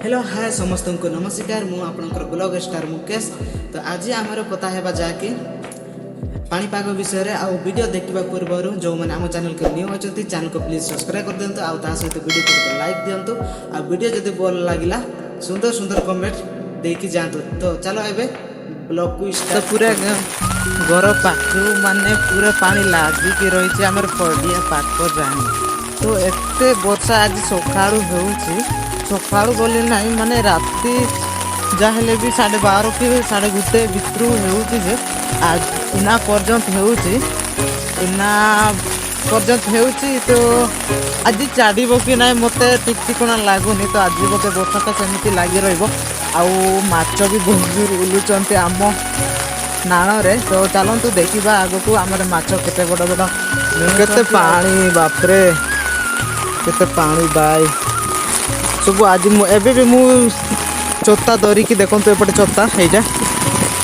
Hello hi, ସମସ୍ତଙ୍କୁ ନମସ୍କାର। ମୁଁ ଆପଣଙ୍କର ବ୍ଲଗ୍ ଷ୍ଟାର ମୁକେଶ। ତ ଆଜି ଆମର କଥା ହେବା ଯାହାକି ପାଣିପାଗ ବିଷୟରେ। ଆଉ ଭିଡ଼ିଓ ଦେଖିବା ପୂର୍ବରୁ ଯେଉଁମାନେ ଆମ ଚ୍ୟାନେଲକୁ ନ୍ୟୁ ଅଛନ୍ତି, ଚ୍ୟାନେଲକୁ ପ୍ଲିଜ୍ ସବସ୍କ୍ରାଇବ୍ କରିଦିଅନ୍ତୁ ଆଉ ତା ସହିତ ଭିଡ଼ିଓକୁ ଗୋଟେ ଲାଇକ୍ ଦିଅନ୍ତୁ। ଆଉ ଭିଡ଼ିଓ ଯଦି ଭଲ ଲାଗିଲା, ସୁନ୍ଦର ସୁନ୍ଦର କମେଣ୍ଟ ଦେଇକି ଯାଆନ୍ତୁ। ତ ଚାଲ, ଏବେ ବ୍ଲଗ୍କୁ ତ ପୁରା ଘର ପାଖରୁ ମାନେ ପୁରା ପାଣି ଲାଗିକି ରହିଛି ଆମର ପଡ଼ିଆ ପାଖ ଯାଏଁ। ତ ଏତେ ବର୍ଷା ଆଜି ସକାଳୁ ହେଉଛି। ସକାଳୁ ବୋଲି ନାହିଁ, ମାନେ ରାତି ଯାହା ହେଲେ ବି 12:30 କି 1:30 ଭିତରୁ ହେଉଛି ଯେ ଇନା ପର୍ଯ୍ୟନ୍ତ ହେଉଛି, ଇନା ପର୍ଯ୍ୟନ୍ତ ହେଉଛି। ତ ଆଜି ଛାଡ଼ିବ କି ନାହିଁ, ମୋତେ ଠିକ୍ ଠିକଣା ଲାଗୁନି। ତ ଆଜି ବୋଧେ ବର୍ଷାଟା ସେମିତି ଲାଗି ରହିବ। ଆଉ ମାଛ ବି ବହୁତ ଜୋର ଉଲୁଛନ୍ତି ଆମ ନାଳରେ। ତ ଚାଲନ୍ତୁ ଦେଖିବା ଆଗକୁ ଆମର ମାଛ କେତେ ବଡ଼ ବଡ଼ କେତେ ମିଳୁଛନ୍ତି। ପାଣି, ବାପରେ, କେତେ ପାଣି ବାଇ ସବୁ। ଆଜି ମୁଁ ଏବେ ବି ମୁଁ ଚତା ଧରିକି, ଦେଖନ୍ତୁ ଏପଟେ ଚତା ଏଇଟା।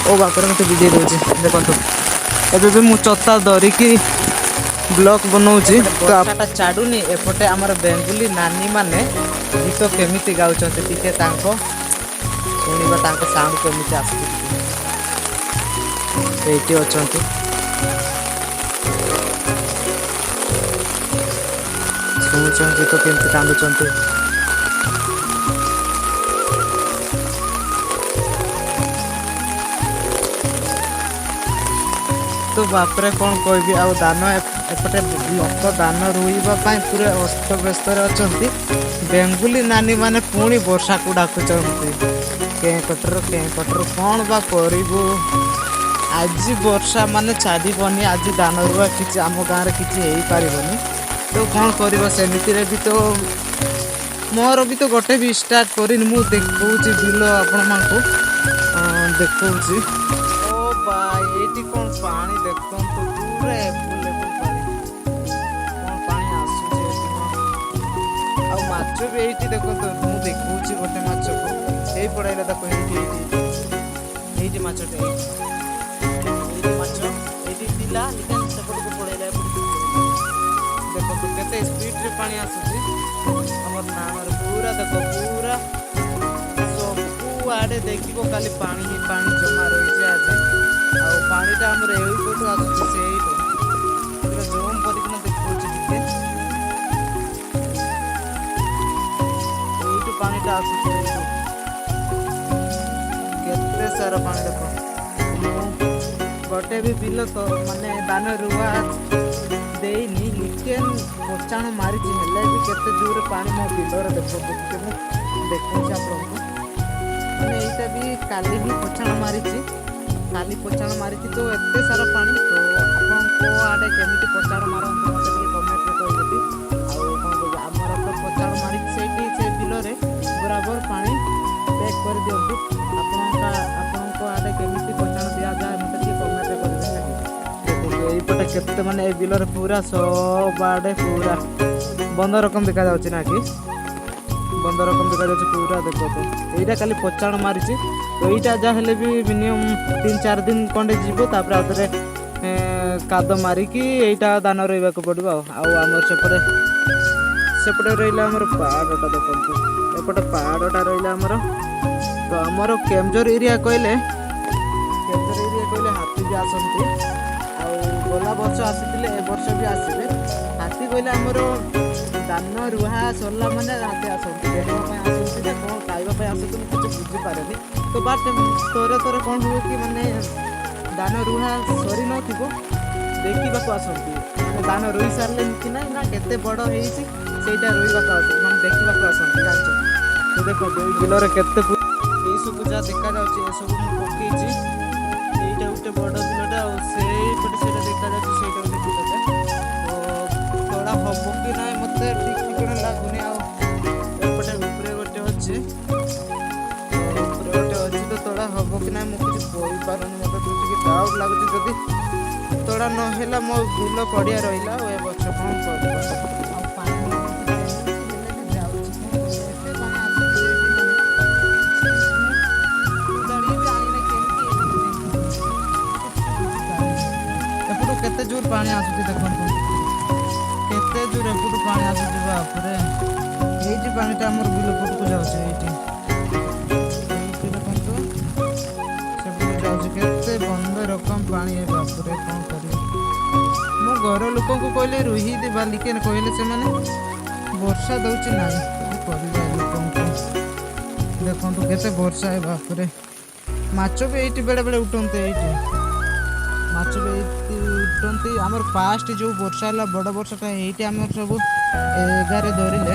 ଓ ବାପରେ, ମୋତେ ଭିଜେଇ ଦେଉଛି। ଦେଖନ୍ତୁ, ଏବେ ବି ମୁଁ ଚତା ଧରିକି ବ୍ଲଗ୍ ବନଉଛି ତ। ବର୍ଷାଟା ଛାଡୁନି। ଏପଟେ ଆମର ବେଙ୍ଗୁଲି ନାନୀ ମାନେ ଗୀତ କେମିତି ଗାଉଛନ୍ତି, ଟିକେ ତାଙ୍କ ଶୁଣିବା, ତାଙ୍କ ସାଉଣ୍ଡ କେମିତି ଆସୁଛି ଟିକେ। ଏଇଠି ଅଛନ୍ତି, ଶୁଣୁଛନ୍ତି ଗୀତ, କେମିତି କାନ୍ଦୁଛନ୍ତି। ତ ବାପରେ, କ'ଣ କହିବି ଆଉ। ଧାନ ଏପଟେ ଲୋକ ଧାନ ରୋଇବା ପାଇଁ ପୁରା ଅସ୍ତବ୍ୟସ୍ତରେ ଅଛନ୍ତି। ବେଙ୍ଗୁଲି ନାନୀ ମାନେ ପୁଣି ବର୍ଷାକୁ ଡାକୁଛନ୍ତି କେଁ କଟର କେଁ କଟର। କ'ଣ ବା କରିବୁ? ଆଜି ବର୍ଷା ମାନେ ଛାଡ଼ିବନି, ଆଜି ଧାନ ରୁଆ କିଛି ଆମ ଗାଁରେ କିଛି ହେଇପାରିବନି। ତ କ'ଣ କରିବ? ସେମିତିରେ ବି ତ ମୋର ବି ତ ଗୋଟେ ବି ଷ୍ଟାର୍ଟ କରିନି। ମୁଁ ଦେଖଉଛି ବିଲ ଆପଣମାନଙ୍କୁ ଦେଖଉଛି। ଓ ଭାଇ, ଏଇଠି କ'ଣ ପାଣି ଦେଖନ୍ତୁ, ପୁରା ଏଭେଲେବୁଲ ପାଣି। କ'ଣ ପାଣି ଆସୁଛି ଏଠି ହଁ। ଆଉ ମାଛ ବି ଏଇଠି ଦେଖନ୍ତୁ, ମୁଁ ଦେଖଉଛି ଗୋଟେ ମାଛକୁ। ଏଇ ପଡ଼ାଇଲା ତାକୁ। ଏଇଠି, ଏଇଠି, ଏଇଠି ମାଛଟା, ଏଇଠି, ଏଇଠି ମାଛ ଏଇଠି ଥିଲା। ଲେକିନ ସେପଟକୁ ପଳେଇଲା, ଏପଟକୁ ପଳେଇଲା। ଦେଖନ୍ତୁ କେତେ ସ୍ପିଡରେ ପାଣି ଆସୁଛି ଆମର ନାଳରେ। ପୁରା ଦେଖ, ପୁରା ସବୁଆଡ଼େ ଦେଖିବ ଖାଲି ପାଣି ହିଁ ପାଣି ଜମା ରହିଛି ଆଜି। ଆଉ ପାଣିଟା ଆମର ଏଇପଟୁ ଆସୁଛି, ସେଇଠୁ। ପୁରା ଜୁମ୍ କରିକିନା ଦେଖଉଛି ଟିକେ। ଏଇଠୁ ପାଣିଟା ଆସୁଛି, ଏଇଠୁ। କେତେ ସାରା ପାଣି ଦେଖ। ମୁଁ ଗୋଟେ ବି ବିଲ ତ ମାନେ ଧାନ ରୁଆ ଦେଇନି, ଲିକେନ ପଚାଣ ମାରିଛି। ହେଲେ ବି କେତେ ଜୋରେ ପାଣି ମୋ ବିଲରେ ଦେଖନ୍ତୁ ଟିକେ। ମୁଁ ଦେଖଉଛି ଆପଣଙ୍କୁ। ମାନେ ଏଇଟା ବି କାଲି ହିଁ ପଚାଣ ମାରିଛି, କାଲି ପଚାଣ ମାରିଛି, ତ ଏତେ ସାରା ପାଣି। ତ ଆପଣଙ୍କ ଆଡ଼େ କେମିତି ପଚାଣ ମାରନ୍ତି, ମୋତେ ଟିକେ କମେଣ୍ଟରେ କହିଦେବି। ଆଉ କ'ଣ କହିବି, ଆମର ତ ପଚାଣ ମାରିକି ସେଇଠି ସେ ବିଲରେ ବରାବର ପାଣି ପ୍ୟାକ୍ କରିଦିଅନ୍ତି। ଆପଣଙ୍କ ଆଡ଼େ କେମିତି ପଚାଣ ଦିଆଯାଏ, ମୋତେ ଟିକେ କମେଣ୍ଟରେ କହିବେ, ହେଲା କି? ଦେଖନ୍ତୁ ଏଇପଟେ କେତେ, ମାନେ ଏ ବିଲରେ ପୁରା ସବୁଆଡ଼େ ପୁରା ବନ୍ଧ ରକମ ଦେଖାଯାଉଛି ନା କି? ବନ୍ଧ ରକମ ଦେଖାଯାଉଛି ପୁରା। ଦେଖନ୍ତୁ, ଏଇଟା କାଲି ପଚାଣ ମାରିଛି। ତ ଏଇଟା ଯାହା ହେଲେ ବି ମିନିମମ୍ 3-4 ଦିନ ଖଣ୍ଡେ ଯିବ। ତାପରେ ଆଉ ଥରେ କାଦ ମାରିକି ଏଇଟା ଧାନ ରୋଇବାକୁ ପଡ଼ିବ। ଆଉ ଆମର ସେପଟେ ସେପଟେ ରହିଲା ଆମର ପାହାଡ଼ଟା। ଦେଖନ୍ତୁ, ଏପଟେ ପାହାଡ଼ଟା ରହିଲା ଆମର। ତ ଆମର କେନ୍ଦୁଝର ଏରିଆ କହିଲେ, କେନ୍ଦୁଝର ଏରିଆ କହିଲେ ହାତୀ ବି ଆସନ୍ତି। ଆଉ ଗଲା ବର୍ଷ ଆସିଥିଲେ, ଏ ବର୍ଷ ବି ଆସିବେ। ହାତୀ କହିଲେ ଆମର ଧାନ ରୁହା ସରିଲା ମାନେ ହାତୀ ଆସନ୍ତି। ଦେଖିବା ପାଇଁ ଆସନ୍ତି ନା କ'ଣ ଖାଇବା ପାଇଁ ଆସନ୍ତି, ମୁଁ କିଛି ବୁଝିପାରେନି। ତ ବାଟ୍ ଥରେ ଥରେ କ'ଣ ହୁଏ କି, ମାନେ ଧାନ ରୁହା ସରିନଥିବ, ଦେଖିବାକୁ ଆସନ୍ତି। ମାନେ ଧାନ ରୋଇ ସାରିଲେଣି କି ନାହିଁ ନା କେତେ ବଡ଼ ହେଇଛି, ସେଇଟା ରୋଇବାକୁ ଆସନ୍ତି, ମାନେ ଦେଖିବାକୁ ଆସନ୍ତି, ଜାଣିଛ ତ? ଦେଖନ୍ତୁ ଏଇ ବିଲରେ କେତେ ଏଇସବୁ ଯାହା ଦେଖାଯାଉଛି, ଏସବୁ ମୁଁ ପକେଇଛି। ଏଇଟା ଗୋଟେ ବଡ଼ ବିଲଟା ଆଉ ସେଇପଟେ ସେଇଟା ଦେଖାଯାଉଛି, ସେଇଟା ଗୋଟେ ବିଲଟା। ତ ତଳା ହବ କି ନାହିଁ, ମୋତେ ଠିକ୍ ଠିକଣା ଲାଗୁନି। ଆଉ ଏପଟେ ଉପରେ ଗୋଟେ ଅଛି, ତ ଉପରେ ଗୋଟେ ଅଛି। ତ ତଳା ହବ କି ନାହିଁ, ମୁଁ କିଛି କହିପାରୁନି। ମୋତେ ତ ଟିକେ ଡାଉଟ୍ ଲାଗୁଛି। ଯଦି ତଳା ନହେଲା, ମୋ ବିଲ ପଡ଼ିଆ ରହିଲା। ଆଉ ଏ ବର୍ଷ କ'ଣ କରିବ? ଆଉ ପାଣି ହେଲେ ବି ଯାଉଛି, କ'ଣ କରିବ? ଏତେ ପାଣି ଆସୁଛି ଏଇଠି, ମାନେ ଗାଡ଼ି ବି ଆଣିଲେ କେମିତି ଏଇଠି, ବୁଝିପାରୁନି। ଏପଟୁ କେତେ ଜୋର ପାଣି ଆସୁଛି ଦେଖନ୍ତୁ, କେତେ ଜୋର ଏପଟୁ ପାଣି ଆସୁଛି, ବାପରେ। ଏଇଠି ପାଣିଟା ଆମର ବିଲ ପଟକୁ ଯାଉଛି ଏଇଠି। ଘର ଲୋକଙ୍କୁ କହିଲେ ରୁହି ଦେବା, ଲିକେନ କହିଲେ ସେମାନେ ବର୍ଷା ଦଉଛି ନାହିଁ। କଣ କରିବା ଲୋକଙ୍କୁ? ଦେଖନ୍ତୁ କେତେ ବର୍ଷା ଏ ବାପରେ। ମାଛ ବି ଏଇଠି ବେଳେ ବେଳେ ଉଠନ୍ତି, ଏଇଠି ମାଛ ବି ଏଇଠି ଉଠନ୍ତି। ଆମର ଫାଷ୍ଟ ଯେଉଁ ବର୍ଷା ହେଲା, ବଡ଼ ବର୍ଷାଟା, ଏଇଠି ଆମର ସବୁ ଏଗାରେ ଧରିଲେ।